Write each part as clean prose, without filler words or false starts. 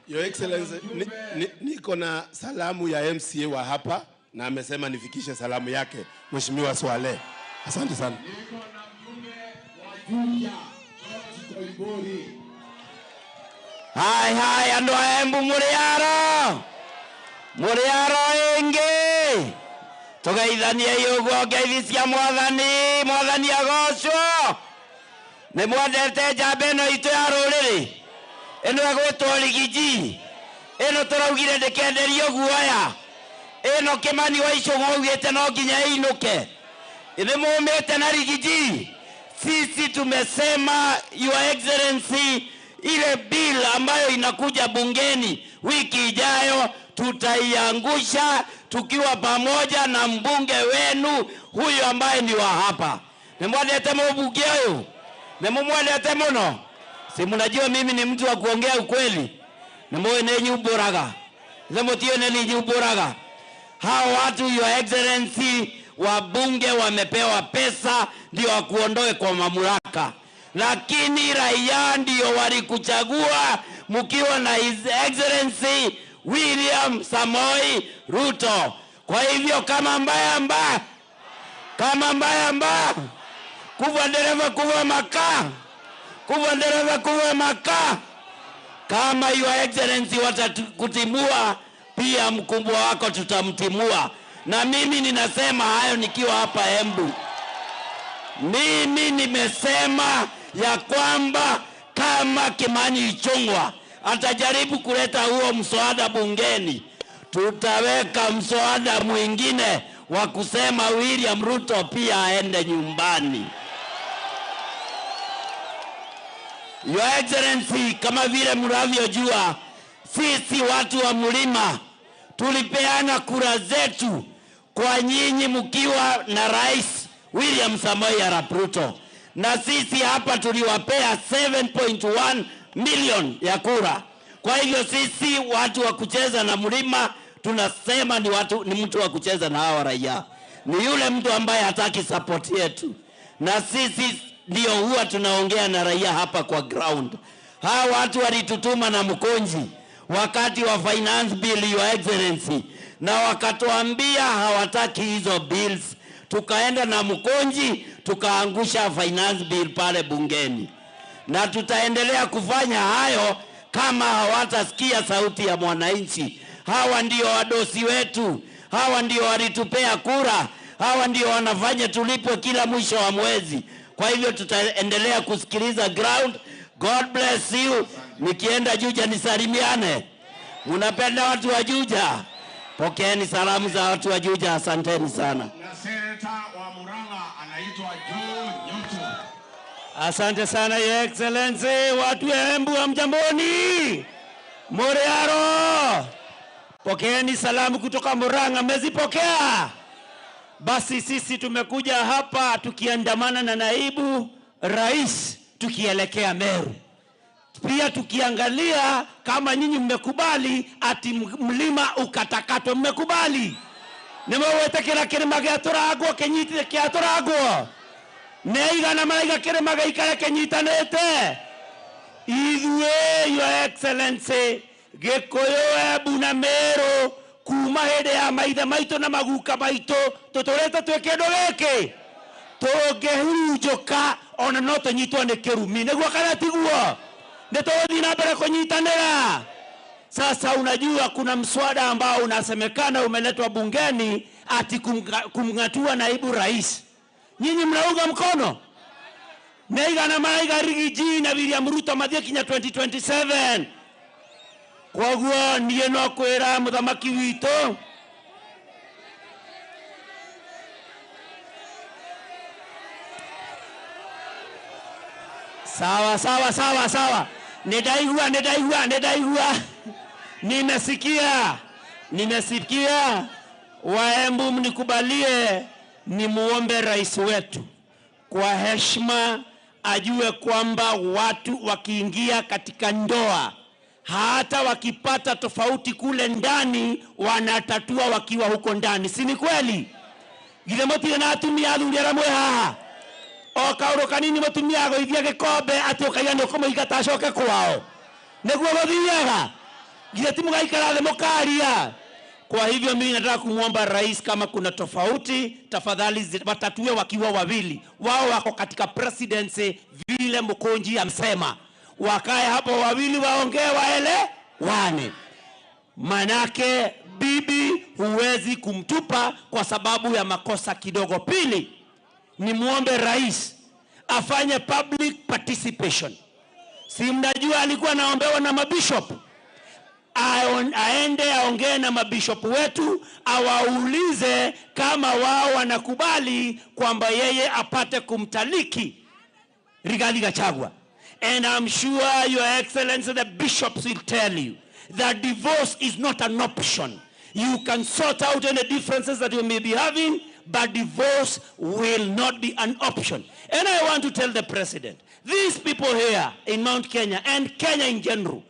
Your Excellency, niko na salamu ya MCA wa hapa na amesema nifikishe salamu yake, Mheshimiwa Swale. Asante sana. Niko na mjumbe wa Juja, George Koimburi. Hai hai andu a Embu muriaro. Muriaro ingi. Tugeithanie uguo ngeithi cia mwathani, mwathani agocwo. Nĩ mwendete njamba ĩno itũ ya rũrĩrĩ. Ĩno ĩgwĩtwo Rigiji. Ĩno tũraugire ndĩkenderio guoya. Ĩno Kĩmani wa Ichung'wa augĩte no nginya ĩinũke. Nĩ mũmĩte na Rigiji. Sisi tumesema, Your Excellency, ile bill ambayo inakuja bungeni wiki ijayo tutaiangusha tukiwa pamoja na mbunge wenu huyu ambaye ni wa hapa. Nĩ mwendete mũmbunge ũyũ? Nĩ mũmwendete mũno? Si mnajua mimi ni mtu wa kuongea ukweli. Nĩ mũĩ nĩ nyumbũraga. Nĩ mũtiũĩ nĩ nyumbũraga. Hao watu, Your Excellency, wabunge wamepewa pesa ndio wakuondoe kwa mamlaka. Lakini raia ndio walikuchagua mkiwa na His Excellency William Samoei Ruto. Kwa hivyo kama mbaya mbaya, kama mbaya mbaya, kuva dereva kuva makaa, kuva dereva kuva makaa. Kama Your Excellency watakutimua, pia mkubwa wako tutamtimua. Na mimi ninasema hayo nikiwa hapa Embu. Mimi nimesema ya kwamba kama Kimani Ichung'wa atajaribu kuleta huo mswada bungeni, tutaweka mswada mwingine wa kusema William Ruto pia aende nyumbani. Your Excellency, kama vile mnavyojua, sisi watu wa mlima tulipeana kura zetu kwa nyinyi mkiwa na Rais William Samoei Arap Ruto. Na sisi hapa tuliwapea 7.1 million ya kura. Kwa hivyo sisi watu wa kucheza na mlima tunasema ni mtu wa kucheza na hawa raia. Ni yule mtu ambaye hataki support yetu. Na sisi ndio huwa tunaongea na raia hapa kwa ground. Hawa watu walitutuma na mkonji wakati wa finance bill, Your Excellency, na wakatuambia hawataki hizo bills. Tukaenda na mkonji tukaangusha finance bill pale bungeni. Na tutaendelea kufanya hayo kama hawatasikia sauti ya mwananchi. Hawa ndio wadosi wetu, hawa ndio walitupea kura, hawa ndio wanafanya tulipwe kila mwisho wa mwezi. Kwa hivyo tutaendelea kusikiliza ground. God bless you. Nikienda Juja nisalimiane. Mnapenda watu wa Juja? Pokeeni salamu za watu wa Juja, asanteni sana. Na seneta wa Murang'a anaitwa Joe Nyutu. Asante sana Your Excellency, watu wa Embu hamjamboni? Muriaro. Pokeeni salamu kutoka Murang'a, mmezipokea? Basi sisi tumekuja hapa tukiandamana na naibu rais tukielekea Meru. Pia tukiangalia kama nyinyi mmekubali ati mlima ukatakatwe, mmekubali? Nimewete kirima gĩa tũrangwo kĩnyitire kĩa tũrangwo. Nĩ aigana maraiga kĩrĩma gĩikare kĩnyitanĩte. Ithuĩ, Your Excellency, Gĩkũyũ, Embu na Meru kuma hĩndĩ ya maithe maitũ na maguka maitũ tũtũrĩte twĩ kĩndũ gĩkĩ. Tũngĩhurunjũka ona no tũnyitwo nĩ kĩrumi, nĩguo kana tiguo? Nĩ tũgũthiĩ na mbere kũnyitanĩra. Sasa unajua kuna mswada ambao unasemekana umeletwa bungeni ati kumng'atua naibu rais. Nyinyi mnaunga mkono? Neiga na maraiga Rigiji na William Ruto mathie kinya 2027. Koguo niĩ no kwĩra mũthamaki witũ Sawa, sawa, sawa, sawa. Nidaigua, nidaigua, nidaigua. Nimesikia, nimesikia. Waembu mnikubalie nimuombe rais wetu kwa heshima ajue kwamba watu wakiingia katika ndoa, hata wakipata tofauti kule ndani, wanatatua wakiwa huko ndani. Si ni kweli? Githĩ mũtirĩ na atumia athuri arĩa mwĩ haha? O kaũndũ kanini mũtumia agũithia gĩkombe atĩ ũkaiga nĩ ũkũmũingata acoke kwao. Nĩguo gũthiaga. Githĩ ti mũgaikara thĩ mũkaria? Kwa hivyo mimi nataka kumwomba rais, kama kuna tofauti tafadhali watatue wakiwa wawili, wao wako katika presidency vile Mukunji amsema, wakae hapo wawili waongee waelewane. Manake bibi huwezi kumtupa kwa sababu ya makosa kidogo. Pili, ni muombe rais afanye public participation. Si mnajua alikuwa anaombewa na mabishop? Aende aongee na mabishop wetu, awaulize kama wao wanakubali kwamba yeye apate kumtaliki Rigathi Gachagua. And I'm sure Your Excellency the bishops will tell you that divorce is not an option. You can sort out any differences that you may be having, but divorce will not be an option. And I want to tell the president, these people here in Mount Kenya and Kenya in general,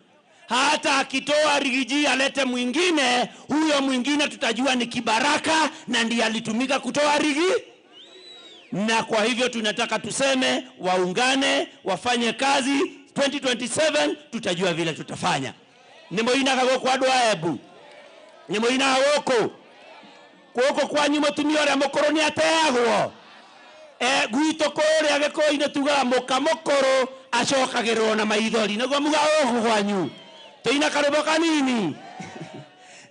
hata akitoa Rigiji alete mwingine, huyo mwingine tutajua ni kibaraka na ndiye alitumika kutoa Rigi. Na kwa hivyo tunataka tuseme waungane, wafanye kazi. 2027 tutajua vile tutafanya. Nimoinaga gũkũ andũ a Embu, nimoinaga gũkũ gũkũ kwanyu mũtumia ũrĩa mũkũrũ nĩ ateagwo. Gwitũ kũrĩa Gĩkũyũ-inĩ tugaga mũka mũkũrũ acokagĩrwo na maithori, nĩguo mugaga gũkũ kwanyu. Tũina karũmbo kanini.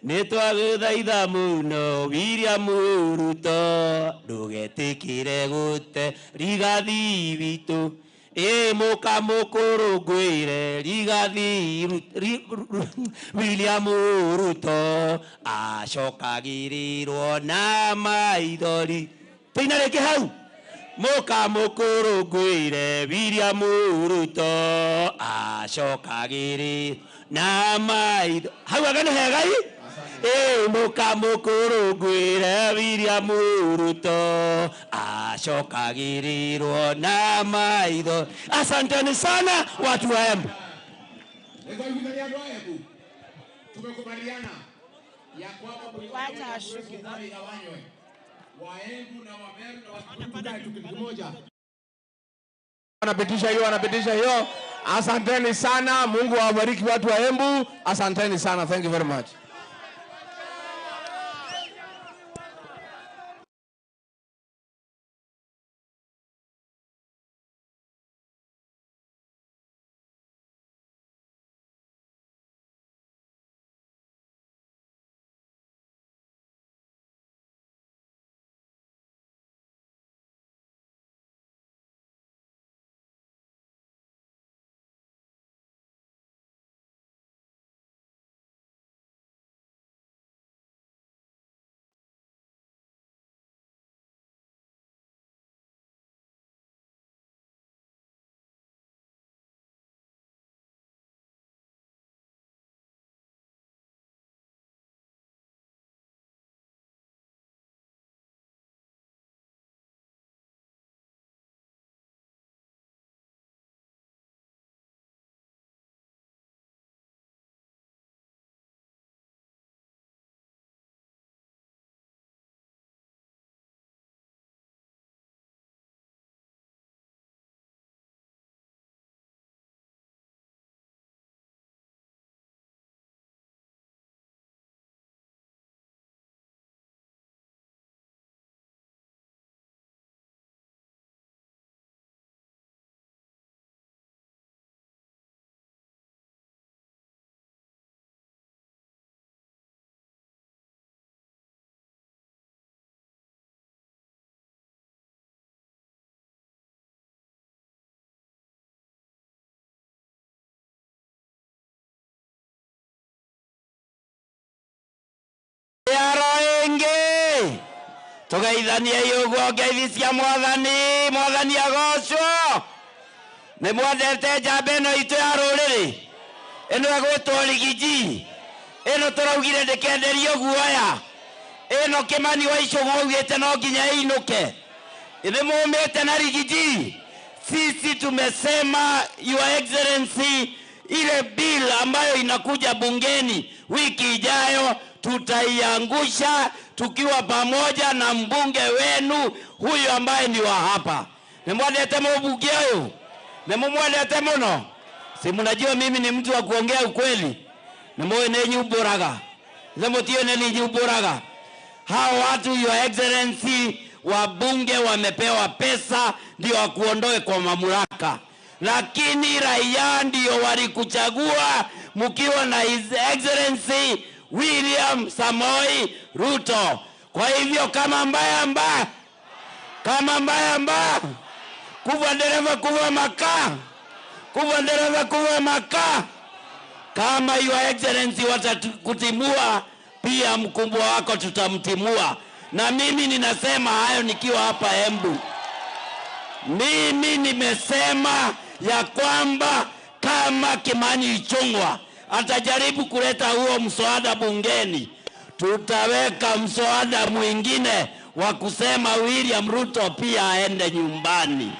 Nĩ twagũthaitha mũno William Ruto, ndũgetĩkĩre gũte Rigathi witũ. Ĩ mũka mũkũrũ ngwĩre Rigathi William Ruto acokagĩrĩrwo na maithori. Tũina rĩngĩ hau. Mũka mũkũrũ ngwĩre William Ruto acokagĩrĩrwo na maitho. Hau anga nĩ hega ĩ? Ĩ mũka mũkũrũ ngwĩre William Ruto acokagĩrĩrwo na maitho. Asanteni sana watu wa Embu. Tumekubaliana ya kwamba Waembu na Wameru na Wakikuyu kitu kimoja. Wanapitisha hiyo, wanapitisha hiyo. Asanteni sana, Mungu awabariki watu wa Embu. Asanteni sana, thank you very much. Tugeithanie ũguo ngeithi cia mwathani, mwathani agocwo. Nĩ mwendete njamba ĩno itũ ya rũrĩrĩ ĩno ĩgwĩtwo Rigiji, ĩno tũraugire ndĩkenderio guoya, ĩno Kĩmani wa Icũgũ augĩte no nginya ĩinũke. Nĩ mũmĩte na Rigiji. Sisi tumesema Your Excellency, ile bill ambayo inakuja bungeni wiki ijayo tutaiangusha tukiwa pamoja na mbunge wenu huyu ambaye ni wa hapa. Nimwendete mbunge huyu? Nimwendete muno? Si mnajua mimi ni mtu wa kuongea ukweli. Nĩ mũĩ nĩ nyumbũraga. Ithe mũtiũĩ nĩ nyumbũraga. Hao watu, Your Excellency, wabunge wamepewa pesa ndio wakuondoe kwa mamlaka, lakini raia ndio walikuchagua mkiwa na His Excellency William Samoei Ruto. Kwa hivyo kama mbaya mbaya, kama mbaya mbaya, kuva dereva kuva makaa, kuva dereva kuva makaa. Kama Your Excellency watakutimua, pia mkubwa wako tutamtimua. Na mimi ninasema hayo nikiwa hapa Embu. Mimi nimesema ya kwamba kama Kimani Ichung'wa atajaribu kuleta huo mswada bungeni, tutaweka mswada mwingine wa kusema William Ruto pia aende nyumbani.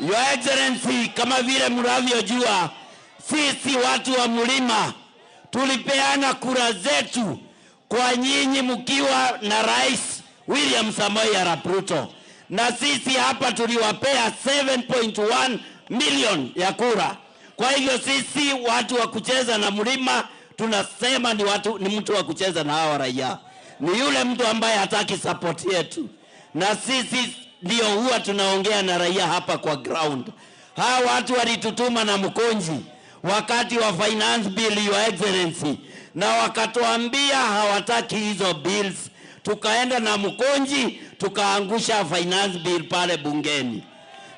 Your Excellency, kama vile mnavyojua, sisi watu wa mlima tulipeana kura zetu kwa nyinyi mkiwa na Rais William Samoei Arap Ruto, na sisi hapa tuliwapea 7.1 million ya kura. Kwa hivyo sisi watu wa kucheza na mlima tunasema ni mtu wa kucheza na hawa raia, ni yule mtu ambaye hataki support yetu, na sisi ndio huwa tunaongea na raia hapa kwa ground. Hawa watu walitutuma na mkonji wakati wa finance bill, Your Excellency, na wakatuambia hawataki hizo bills. Tukaenda na mkonji tukaangusha finance bill pale bungeni,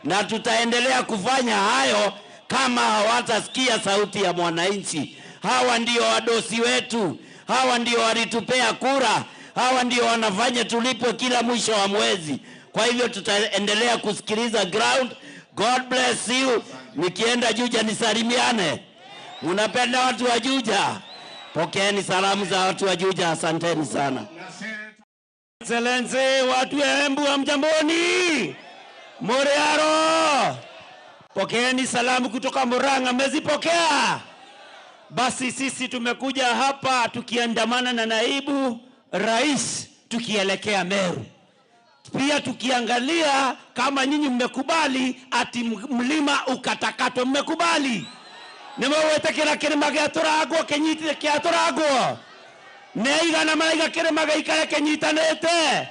na tutaendelea kufanya hayo kama hawatasikia sauti ya mwananchi. Hawa ndio wadosi wetu, hawa ndio walitupea kura, hawa ndio wanafanya tulipwe kila mwisho wa mwezi. Kwa hivyo tutaendelea kusikiliza ground. God bless you. Nikienda Juja nisalimiane. Mnapenda watu wa Juja? Pokeeni salamu za watu wa Juja. Asanteni sana. Excellency, watu wa Embu hamjamboni? Muriaro, pokeeni salamu kutoka Murang'a. Mmezipokea? Basi sisi tumekuja hapa tukiandamana na naibu rais tukielekea Meru, pia tukiangalia kama nyinyi mmekubali ati mlima ukatakatwe. Mmekubali? Nimewete kirima gĩatũrangwo kĩnyitire kĩatũrangwo nĩ maraiga kĩrĩma gĩikare kĩnyitanĩte.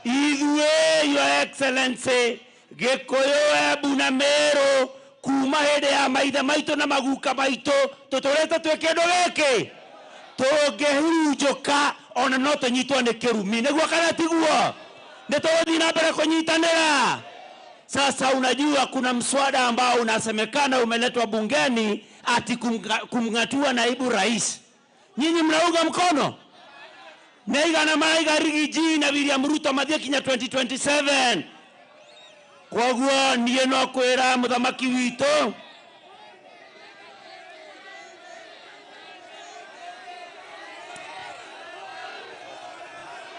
Ithuĩ, Your Excellency, Gĩkũyũ, Embu na Meru kuma hĩndĩ ya maithe maitũ na maguka maitũ tũtũrĩte twĩ kĩndũ gĩkĩ tũngĩhurunjũka ona no tũnyitwo nĩ kĩrumi. Nĩguo kana tiguo? Nĩ tũgũthiĩ na mbere kũnyitanĩra. Sasa unajua kuna mswada ambao unasemekana umeletwa bungeni ati kumng'atua naibu rais. Nyinyi mnaunga mkono? Neigana maraiga Rigiji na William Ruto mathie kinya 2027. Koguo niĩ no kwĩra mũthamaki witũ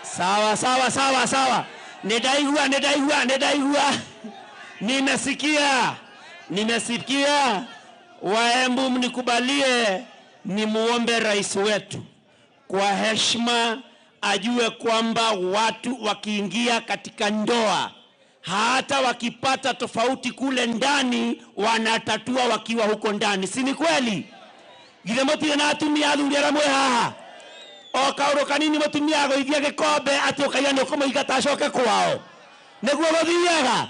sawa sawa sawa sawa, nĩndaigua nĩndaigua nĩndaigua, nimesikia nimesikia. Waembu, mnikubalie nimuombe rais wetu kwa heshima ajue kwamba watu wakiingia katika ndoa, hata wakipata tofauti kule ndani, wanatatua wakiwa huko ndani. Si ni kweli? Githĩ mũtirĩ na atumia athuri arĩa mwĩ haha? O kaũndũ kanini mũtumia agũithia gĩkombe atĩ ũkaiga nĩ ũkũmũingata acoke kwao. Nĩguo gũthiaga?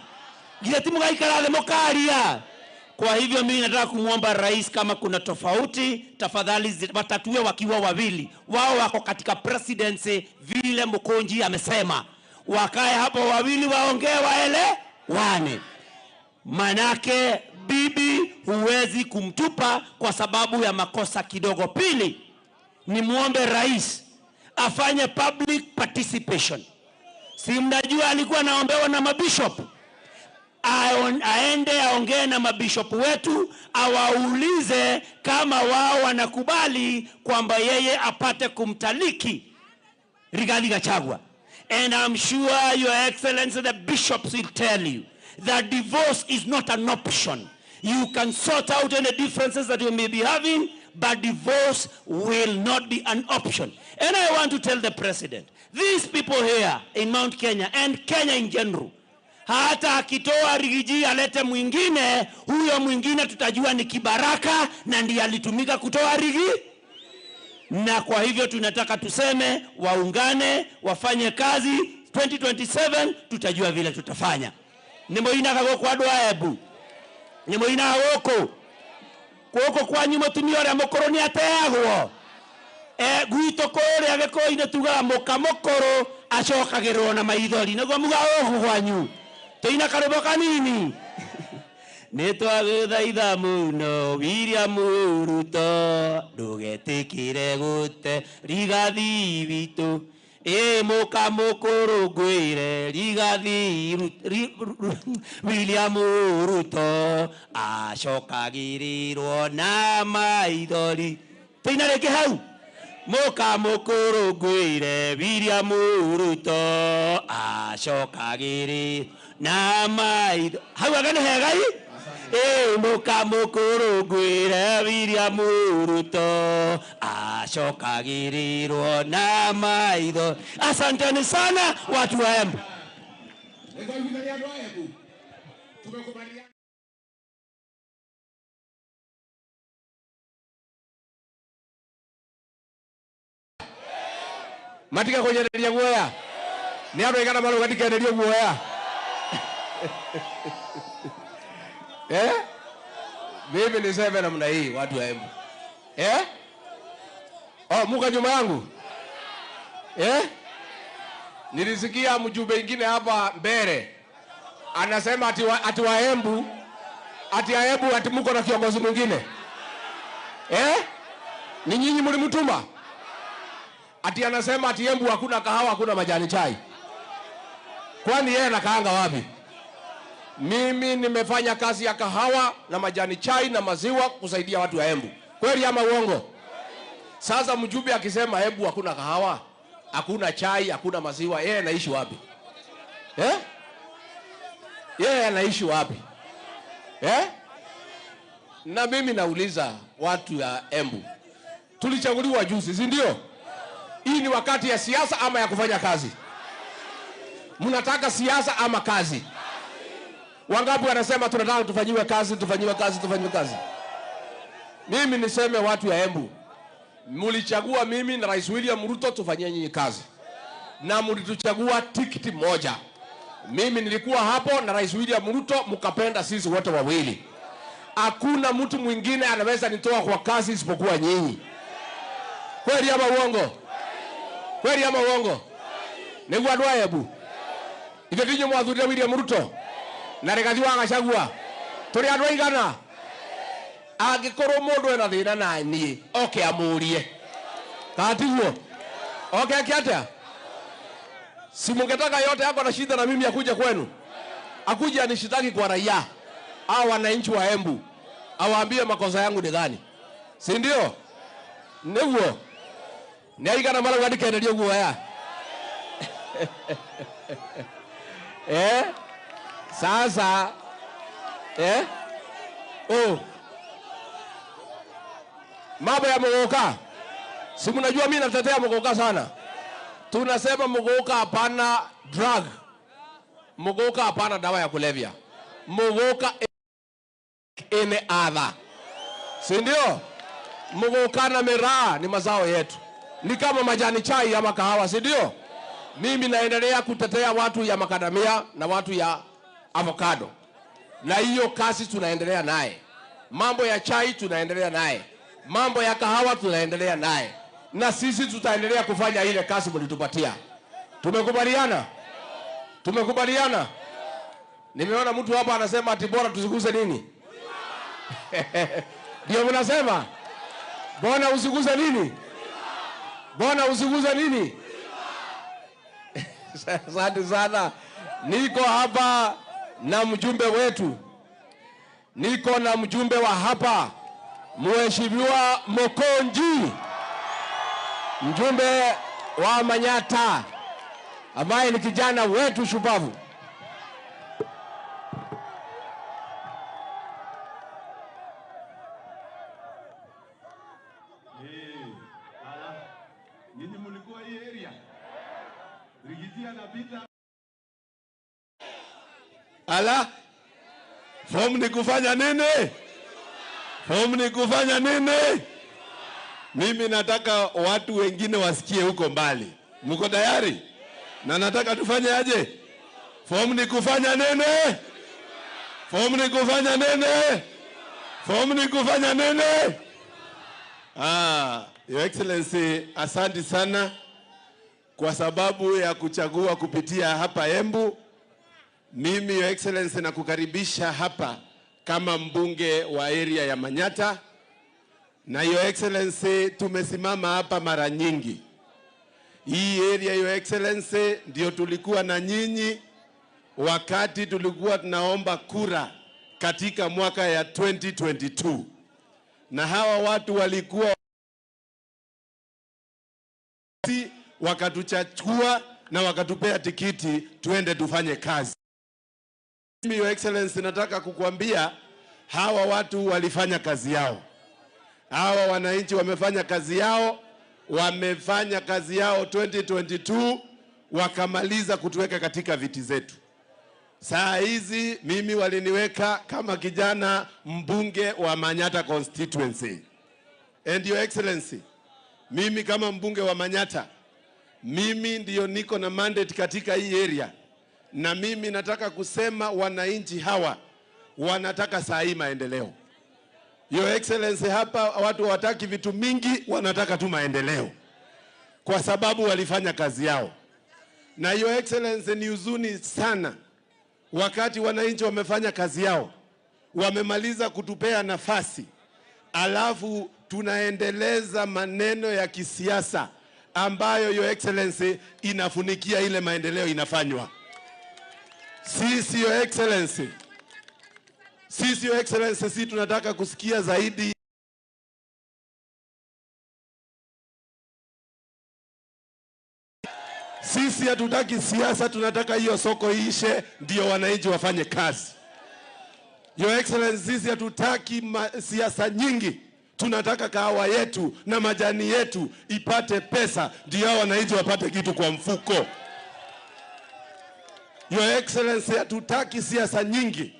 Githĩ ti mũgaikara thĩ mũkaria? Kwa hivyo mimi nataka kumwomba rais, kama kuna tofauti tafadhali watatue wakiwa wawili. Wao wako katika presidency vile Mkonji amesema. Wakae hapo wawili waongee waelewane. Manake bibi huwezi kumtupa kwa sababu ya makosa kidogo. Pili, ni muombe rais afanye public participation. Si mnajua alikuwa anaombewa na mabishop? Aende aongee na mabishop wetu, awaulize kama wao wanakubali kwamba yeye apate kumtaliki Rigathi Gachagua. And I'm sure Your Excellency the bishops will tell you that divorce is not an option. You can sort out any differences that you may be having, but divorce will not be an option. And I want to tell the president, these people here in Mount Kenya and Kenya in general Hata akitoa Rigiji alete mwingine, huyo mwingine tutajua ni kibaraka na ndiye alitumika kutoa Rigi. Na kwa hivyo tunataka tuseme waungane, wafanye kazi. 2027 tutajua vile tutafanya. Nimoinaga guku andu a Embu, nimoinaga guku guku kwanyu mutumia uria mukuru ni ateagwo. Gwitũ kũrĩa Gĩkũyũ-inĩ tugaga mũka mũkũrũ acokagĩrwo na maithori, nĩguo mugaga gũkũ kwanyu. Tũina karũmbo kanini. Nĩ twagũthaitha mũno William Ruto, ndũgetĩkĩre gũte Rigathi witũ. Ĩ mũka mũkũrũ ngwĩre Rigathi William Ruto acokagĩrĩrwo na maithori. Tũina rĩngĩ hau. Mũka mũkũrũ ngwĩre William Ruto acokagĩrĩrwo na maitho. Hau anga nĩ hega ĩ? Ĩ mũka mũkũrũ ngwĩre William Ruto acokagĩrĩrwo na maitho. Asanteni sana watu wa Embu. Matiga kunyenderia guoya. Ni andu aigana marauga ndikenderio guoya? Eh? Mimi niseme namna hii watu wa Embu. Eh? Oh, muka nyuma yangu. Eh? Nilisikia mjumbe mwingine hapa mbele anasema ati wa Embu, ati Embu ati muko na kiongozi mwingine. Eh? Ni nyinyi mlimtuma? Ati anasema ati Embu hakuna kahawa, hakuna majani chai. Kwani yeye anakaanga wapi? Mimi nimefanya kazi ya kahawa na majani chai na maziwa kusaidia watu wa Embu. Kweli ama uongo? Sasa mjumbe akisema Embu hakuna kahawa, hakuna chai, hakuna maziwa, yeye anaishi wapi? Eh? Yeye anaishi wapi? Eh? Na mimi nauliza watu ya Embu. Tulichaguliwa juzi, si ndio? Hii ni wakati ya siasa ama ya kufanya kazi? Mnataka siasa ama kazi? Wangapi wanasema tunataka tufanyiwe kazi, tufanyiwe kazi, tufanyiwe kazi? Mimi niseme watu ya Embu, mlichagua mimi na Rais William Ruto tufanyie nyinyi kazi. Na mlituchagua tikiti moja. Mimi nilikuwa hapo na Rais William Ruto, mkapenda sisi wote wawili. Hakuna mtu mwingine anaweza nitoa kwa kazi isipokuwa nyinyi. Kweli ama uongo? Kweli ama uongo? Niguo andu a Embu. Ithe tinyu mwathurire William Ruto na Rigathi wa Gachagua. Turi andu aigana? Angikorwo mundu ena thina na nie, oke amurie. Kana tiguo? Oke atia? Si mungetaka yote yako na shida na mimi akuje kwenu? Akuje anishitaki kwa raia au wananchi wa Embu, awaambie makosa yangu ni gani? Si ndio? Niguo. Ni aigana marauga ndikenderio guoya? Eh? Sasa eh? Oh. Mambo ya Muguka. Si mnajua mimi natetea Muguka sana. Tunasema Muguka hapana drug. Muguka hapana dawa ya kulevya. Muguka any other. Si ndio? Muguka na miraa ni mazao yetu. Ni kama majani chai ama kahawa, si ndio? Mimi naendelea kutetea watu ya makadamia na watu ya avocado. Na hiyo kazi tunaendelea naye. Mambo ya chai tunaendelea naye. Mambo ya kahawa tunaendelea naye. Na sisi tutaendelea kufanya ile kazi mlitupatia. Tumekubaliana? Tumekubaliana? Nimeona mtu hapa anasema ati bora tusiguse nini? Ndio mnasema? Bora usiguse nini? Bora usiguse nini? Asante sana. Niko hapa na mjumbe wetu. Niko na mjumbe wa hapa, Mheshimiwa Mokonji, mjumbe wa Manyata, ambaye ni kijana wetu shupavu. Nyinyi mlikuwa hii area. Rigiji anapita. Ala, form ni kufanya nini? Form ni kufanya nini? Mimi nataka watu wengine wasikie huko mbali. Mko tayari? Na nataka tufanye aje? Form ni kufanya nini? Form ni kufanya nini? Form ni kufanya nini? Ah, Your Excellency, asante sana kwa sababu ya kuchagua kupitia hapa Embu. Mimi, Your Excellency, nakukaribisha hapa kama mbunge wa area ya Manyatta. Na Your Excellency, tumesimama hapa mara nyingi. Hii area, Your Excellency, ndio tulikuwa na nyinyi wakati tulikuwa tunaomba kura katika mwaka ya 2022. Na hawa watu walikuwa wakatuchachua na wakatupea tikiti tuende tufanye kazi. Mimi, Your Excellency, nataka kukuambia hawa watu walifanya kazi yao. Hawa wananchi wamefanya kazi yao, wamefanya kazi yao 2022 wakamaliza kutuweka katika viti zetu. Saa hizi mimi waliniweka kama kijana mbunge wa Manyatta constituency. And Your Excellency, mimi kama mbunge wa Manyatta, mimi ndiyo niko na mandate katika hii area. Na mimi nataka kusema wananchi hawa wanataka saa hii maendeleo. Your Excellency, hapa watu hawataki vitu mingi, wanataka tu maendeleo, kwa sababu walifanya kazi yao. Na Your Excellency, ni huzuni sana wakati wananchi wamefanya kazi yao, wamemaliza kutupea nafasi, alafu tunaendeleza maneno ya kisiasa ambayo, Your Excellency, inafunikia ile maendeleo inafanywa. Sisi, Your Excellency, sisi, Your Excellency, sisi tunataka kusikia zaidi Sisi hatutaki siasa, tunataka hiyo soko iishe ndio wananchi wafanye kazi. Your Excellency, sisi hatutaki siasa nyingi. Tunataka kahawa yetu na majani yetu ipate pesa ndio wananchi wapate kitu kwa mfuko. Your Excellency, hatutaki siasa nyingi.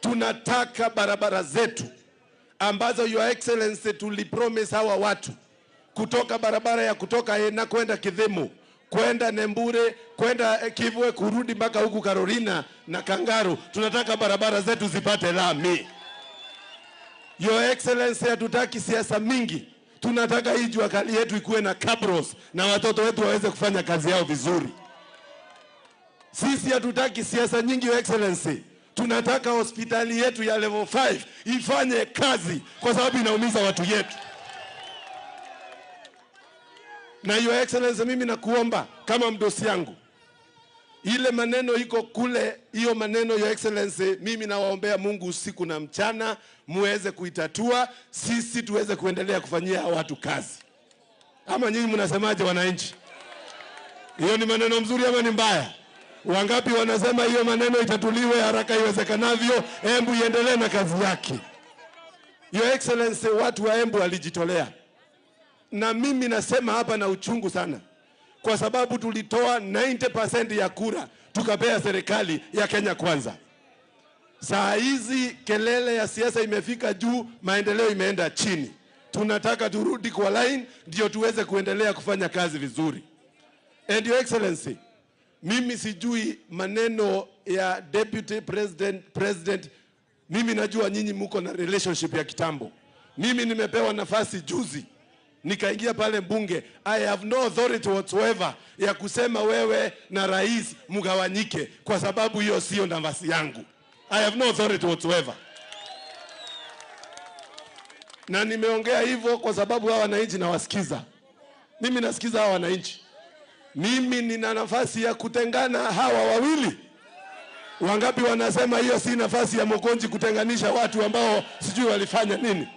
Tunataka barabara zetu ambazo, Your Excellency, tulipromise hawa watu kutoka barabara ya kutoka Ena kwenda Kidhimu, kwenda Nembure, kwenda Kivwe, kurudi mpaka huku Carolina na Kangaru. Tunataka barabara zetu zipate lami. Your Excellency, hatutaki siasa mingi. Tunataka hii jua kali yetu ikuwe na cabros na watoto wetu waweze kufanya kazi yao vizuri. Sisi hatutaki siasa nyingi, Your Excellency. Tunataka hospitali yetu ya level 5 ifanye kazi kwa sababu inaumiza watu yetu. Na Your Excellency, mimi nakuomba kama mdosi yangu, ile maneno iko kule, hiyo maneno, Your Excellency, mimi nawaombea Mungu usiku na mchana muweze kuitatua, sisi tuweze kuendelea kufanyia watu kazi. Ama nyinyi mnasemaje wananchi? Hiyo ni maneno mzuri ama ni mbaya? Wangapi wanasema hiyo maneno itatuliwe haraka iwezekanavyo, Embu iendelee na kazi yake? Your Excellency, watu wa Embu walijitolea. Na mimi nasema hapa na uchungu sana, kwa sababu tulitoa 90% ya kura tukapea serikali ya Kenya Kwanza. Saa hizi kelele ya siasa imefika juu, maendeleo imeenda chini. Tunataka turudi kwa line ndio tuweze kuendelea kufanya kazi vizuri. And Your Excellency, mimi sijui maneno ya deputy president, mimi najua nyinyi mko na relationship ya kitambo. Mimi nimepewa nafasi juzi, nikaingia pale mbunge. I have no authority whatsoever ya kusema wewe na rais mgawanyike, kwa sababu hiyo sio nafasi yangu. I have no authority whatsoever. Na nimeongea hivyo kwa sababu hawa wananchi nawasikiza. Mimi nasikiza hawa wananchi. Mimi nina nafasi ya kutengana hawa wawili. Wangapi wanasema hiyo si nafasi ya Mokonji kutenganisha watu ambao sijui walifanya nini?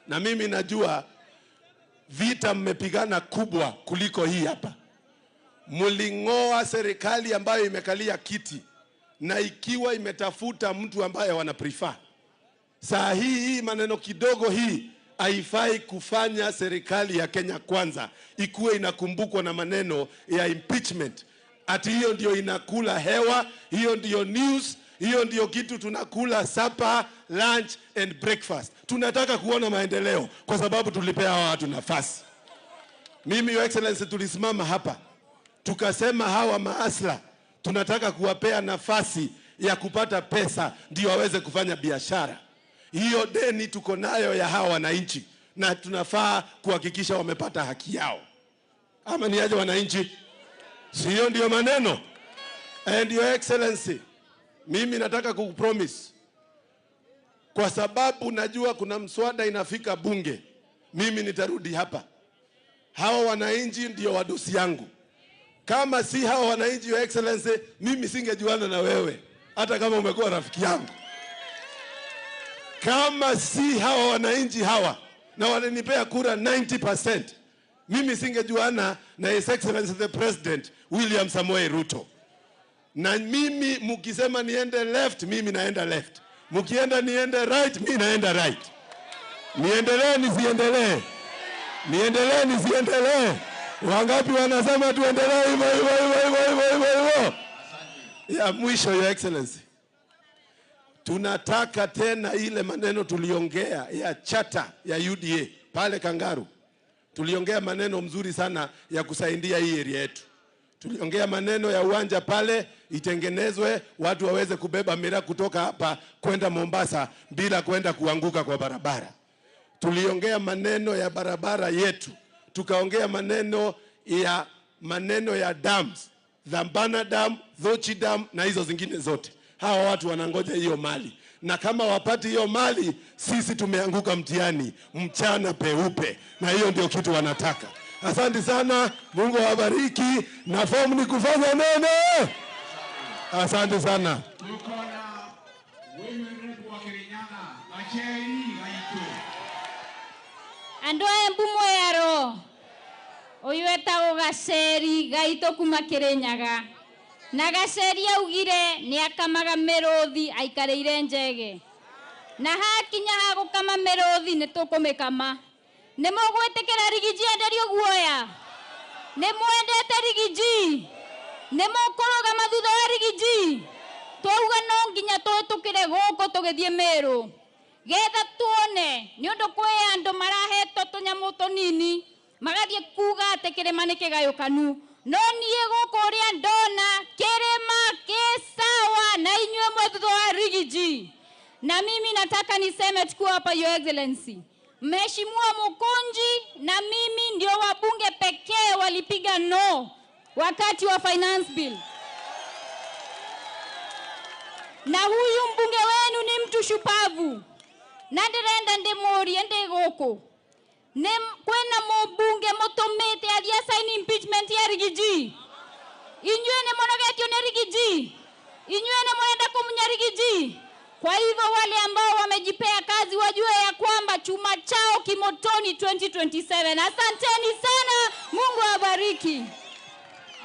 Na mimi najua vita mmepigana kubwa kuliko hii hapa. Mlingoa serikali ambayo imekalia kiti na ikiwa imetafuta mtu ambaye wana prefer. Saa hii maneno kidogo hii haifai kufanya serikali ya Kenya Kwanza ikuwe inakumbukwa na maneno ya impeachment. Ati hiyo ndio inakula hewa, hiyo ndio news. Hiyo ndio kitu tunakula supper, lunch and breakfast. Tunataka kuona maendeleo kwa sababu tulipea hawa watu nafasi. Mimi, Your Excellency, tulisimama hapa tukasema hawa mahustler tunataka kuwapea nafasi ya kupata pesa ndio waweze kufanya biashara. Hiyo deni tuko nayo ya hawa wananchi na tunafaa kuhakikisha wamepata haki yao. Ama ni aje wananchi? Sio ndio maneno? And Your Excellency, mimi nataka kukupromise, kwa sababu najua kuna mswada inafika bunge, mimi nitarudi hapa. Hawa wananchi ndio wadosi yangu. Kama si hawa wananchi, Your Excellency, mimi singejuana na wewe hata kama umekuwa rafiki yangu. Kama si hawa wananchi hawa na walinipea kura 90%, mimi singejuana na His Excellency the President William Samoei Ruto. Na mimi mkisema niende left, mimi naenda left. Mkienda niende right, mimi naenda right. Niendelee nisiendelee? Niendelee nisiendelee? Wangapi wanasema tuendelee hivyo hivyo hivyo hivyo hivyo hivyo hivyo? Ya mwisho, Your Excellency, tunataka tena ile maneno tuliongea ya chata ya UDA pale Kangaru. Tuliongea maneno mzuri sana ya kusaidia hii area yetu. Tuliongea maneno ya uwanja pale itengenezwe, watu waweze kubeba miraa kutoka hapa kwenda Mombasa bila kwenda kuanguka kwa barabara. Tuliongea maneno ya barabara yetu. Tukaongea maneno ya dams, Dhambana Dam, Dhochi Dam na hizo zingine zote. Hawa watu wanangoja hiyo mali, na kama wapati hiyo mali, sisi tumeanguka mtihani mchana peupe, na hiyo ndio kitu wanataka. Asante sana, Mungu awabariki, na fomu ni kufanya nene. Asante sana. Tuko na women rep wa Kirinyaga, Gacheri Gaitũ. Andũ a Embu mwĩaro, ũyũ etagwo Gaceri Gaitũ kuma Kĩrĩnyaga. Na Gaceri augire nĩ akamaga mĩrũthi aikarĩire njege, na hakinya ha gũkama mĩrũthi nĩ tũkũmĩkama. Nĩ mũgwĩtĩkĩra Riggy G enderio guoya? Nĩ mwendete Riggy G? Nĩ mũkũrũgama thutha wa Riggy G? Twauga no nginya tũhĩtũkĩre gũkũ tũgĩthiĩ Mĩrũ getha tuone, nĩ ũndũ kwĩ andũ marahetwo tũnyamũ tũnini magathiĩ kuga atĩ kĩrĩma nĩ kĩgayũkanu, no niĩ gũkũ ũrĩa ndona kĩrĩma kĩ sawa na inyuĩ mwe thutha wa Riggy G. Na mimi nataka niseme tukiwa hapa, Your Excellency, Mheshimiwa Mukunji na mimi ndio wabunge pekee walipiga no wakati wa finance bill, na huyu mbunge wenu ni mtu shupavu, na ndĩrenda ndĩmũrie ndĩ gũkũ, nĩ kwĩna mũmbunge mũtũmĩte athiĩ sign impeachment ya Riggy G? Inyuĩ nĩ mũnogetio nĩ Riggy G? Inyuĩ nĩ mũrenda kũmunya Riggy G? Kwa hivyo wale ambao wamejipea kazi wajue ya kwamba chuma chao kimotoni 2027. Asanteni sana, Mungu awabariki.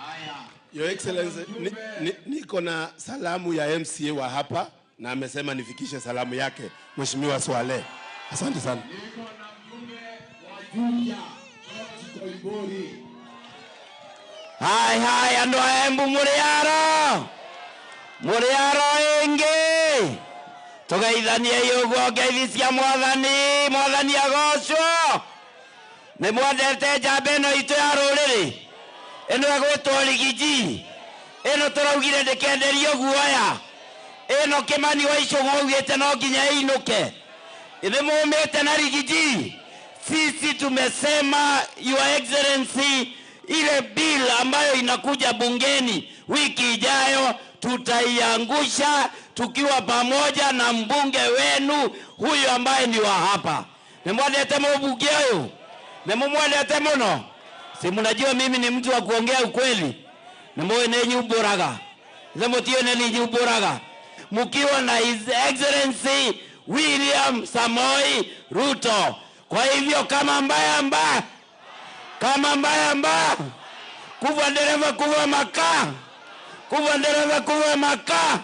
Haya. Your Excellency, niko na salamu ya MCA wa hapa na amesema nifikishe salamu yake, Mheshimiwa Swale. Asante sana. Niko na mjumbe wa Juja, George Koimburi. Hai hai, andũ a Embu, mũrĩ aro, mũrĩ aro ĩngĩ, tũgeithanie ũguo ngeithi cia Mwathani. Mwathani agocwo. Nĩ mwendete njamba ĩno itũ ya rũrĩrĩ ĩno ĩgwĩtwo Riggy G, ĩno tũraugire ndĩkenderio guoya, ĩno Kĩmani wa Icũgũ augĩte no nginya ĩinũke. Nĩ mũmĩte na Riggy G? Sisi tumesema, Your Excellency, ile bill ambayo inakuja bungeni wiki ijayo tutaiangusha tukiwa pamoja na mbunge wenu huyu ambaye ni wa hapa. Nĩ mwendete mũmbunge ũyũ? Nĩ mũmwendete mũno? Si mnajua mimi ni mtu wa kuongea ukweli? Nĩ mũĩ nĩ nyumbũraga. Ithe mũtiũĩ nĩ nyumbũraga. Mkiwa na His Excellency William Samoi Ruto. Kwa hivyo kama mbaya mbaya, kama mbaya mbaya, kuva dereva kuva makaa, kuva dereva kuva makaa.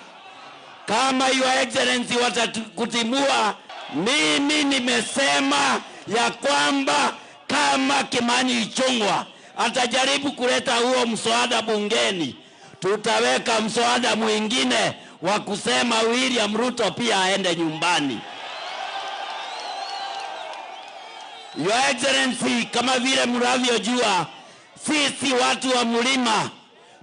Kama Your Excellency watakutimua, mimi nimesema ya kwamba kama Kimani Ichung'wa atajaribu kuleta huo mswada bungeni, tutaweka mswada mwingine. wa kusema William Ruto pia aende nyumbani. Your Excellency, kama vile mnavyojua, sisi watu wa mlima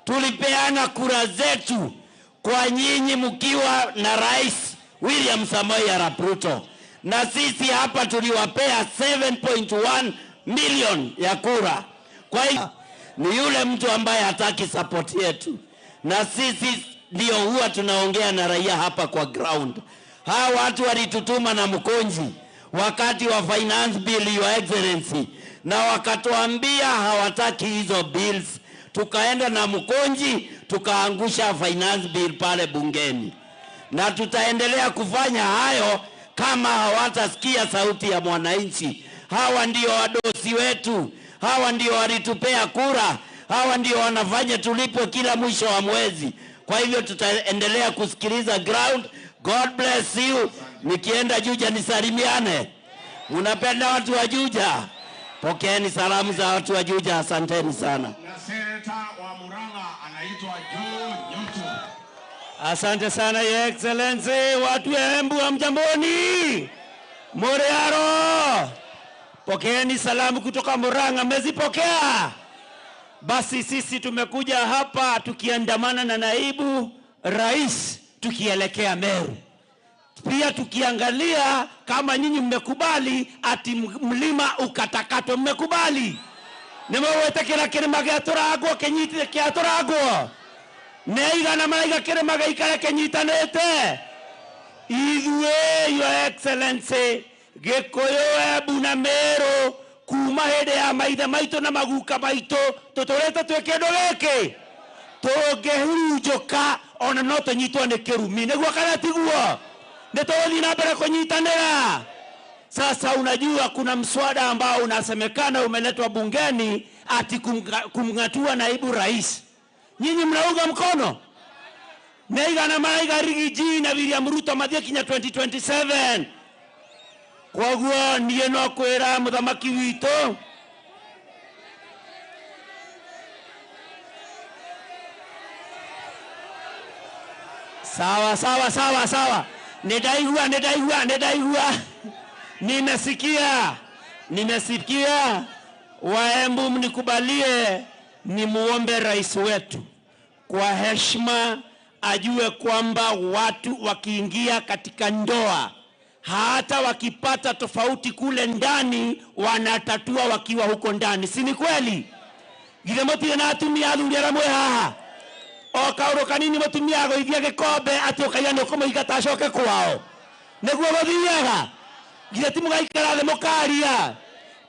tulipeana kura zetu kwa nyinyi mkiwa na Rais William Samoei Arap Ruto, na sisi hapa tuliwapea 7.1 million ya kura. Kwa hiyo ni yule mtu ambaye hataki support yetu, na sisi ndio huwa tunaongea na raia hapa kwa ground. Hawa watu walitutuma na Mkonji wakati wa finance bill, Your Excellency, na wakatuambia hawataki hizo bills. Tukaenda na Mkonji tukaangusha finance bill pale bungeni, na tutaendelea kufanya hayo kama hawatasikia sauti ya mwananchi. Hawa ndio wadosi wetu, hawa ndio walitupea kura, hawa ndio wanafanya tulipwe kila mwisho wa mwezi. Kwa hivyo tutaendelea kusikiliza ground. God bless you. Nikienda Juja nisalimiane. Mnapenda watu wa Juja? Pokeeni salamu za watu wa Juja, asanteni sana. Na seneta wa Murang'a anaitwa Joe Nyutu. Asante sana Your Excellency, watu wa Embu hamjamboni? Muriaro, pokeeni salamu kutoka Murang'a, mmezipokea? Basi sisi tumekuja hapa tukiandamana na naibu rais tukielekea Meru, pia tukiangalia kama nyinyi mmekubali ati mlima ukatakatwe. Mmekubali? Nimwetekera kirima giaturagwo kinyitire kiaturagwo neigana maraiga kirima giikare kinyitanite. Ithuĩ Your Excellency, Gĩkũyũ, Embu na Meru kuma hĩndĩ ya maithe maitũ na maguka maitũ tũtũrĩte twĩ kĩndũ gĩkĩ tũngĩhurunjũka ona no tũnyitwo nĩ kĩrumi. Nĩguo kana tiguo? Nĩ tũgũthiĩ na mbere kũnyitanĩra. Sasa unajua kuna mswada ambao unasemekana umeletwa bungeni ati kumng'atua naibu rais. Nyinyi mnaunga mkono? Neigana maraiga Rigiji na William Ruto mathie kinya 2027. Koguo niĩ no kwĩra mũthamaki witũ sawa sawa sawa sawa, nĩndaigua nĩndaigua nĩndaigua, nimesikia nimesikia. Waembu, mnikubalie nimuombe rais wetu kwa heshima ajue kwamba watu wakiingia katika ndoa, hata wakipata tofauti kule ndani, wanatatua wakiwa huko ndani. Si ni kweli? Githĩ mũtirĩ na atumia athuri arĩa mwĩ haha? O kaũndũ kanini mũtumia agũithia gĩkombe atĩ ũkaiga nĩ ũkũmũingata acoke kwao. Nĩguo gũthiaga? Githĩ ti mũgaikara thĩ mũkaria?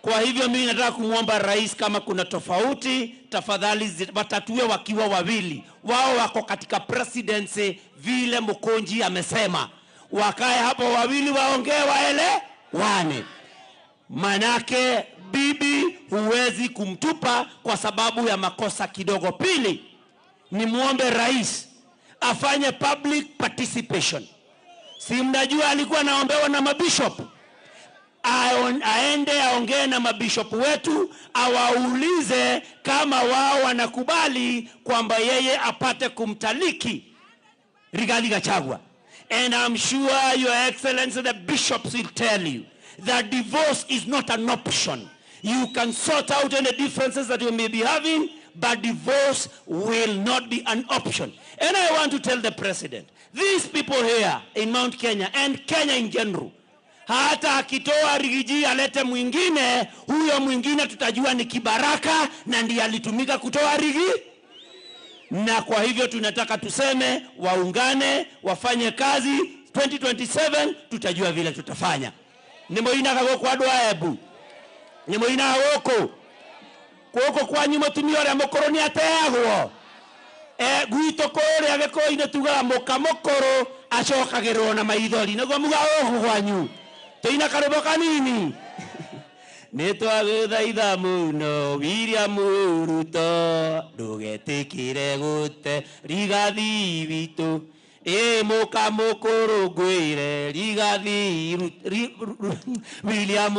Kwa hivyo mimi nataka kumwomba rais, kama kuna tofauti tafadhali watatue wakiwa wawili. Wao wako katika presidency vile Mkonji amesema. Wakae hapo wawili waongee waelewane. Manake bibi huwezi kumtupa kwa sababu ya makosa kidogo. Pili, ni muombe rais afanye public participation. Si mnajua alikuwa anaombewa na mabishop? Aende aongee na mabishop wetu, awaulize kama wao wanakubali kwamba yeye apate kumtaliki Rigathi Gachagua. And I'm sure Your Excellency the bishops will tell you that divorce is not an option. You can sort out any differences that you may be having, but divorce will not be an option. And I want to tell the president, these people here in Mount Kenya and Kenya in general, hata akitoa Rigiji alete mwingine, huyo mwingine tutajua ni kibaraka na ndiye alitumika kutoa Rigi. Na kwa hivyo tunataka tuseme waungane, wafanye kazi. 2027 tutajua vile tutafanya. Nimoinaga gũkũ andũ a Embu, nimoinaga gũkũ gũkũ kwanyu mũtumia ũrĩa mũkũrũ nĩ ateagwo. Gwitũ kũrĩa Gĩkũyũ-inĩ tugaga mũka mũkũrũ acokagĩrĩrwo na maithori. Nĩguo mugaga gũkũ kwanyu. Tũina karũmbo kanini. Nĩ twagũthaitha mũno William Ruto, ndũgetĩkĩre gũte Rigathi witũ. Ĩ mũka mũkũrũ ngwĩre Rigathi William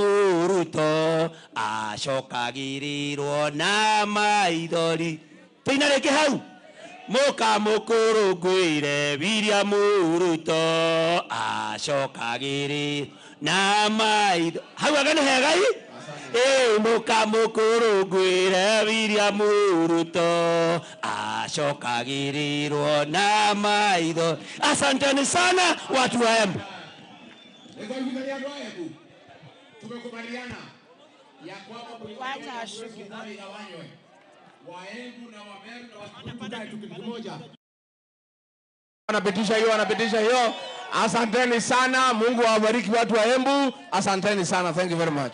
Ruto acokagĩrĩrwo na maithori. Tũina rĩngĩ hau. Mukamukũrũngũire William Ruto acokagĩrĩ na maitho hau anga nĩ hega i ĩ mukamukũrũngũire William Ruto acokagĩrĩrwo na maitho. Asanteni sana watu wa Embu. Tumekubaliana ya kwamba igawanywe Waembu na Wameru na Wakikuyu kitu kimoja. Wanapitisha hiyo, wanapitisha hiyo. Asanteni sana, Mungu awabariki watu wa Embu. Asanteni sana, thank you very much.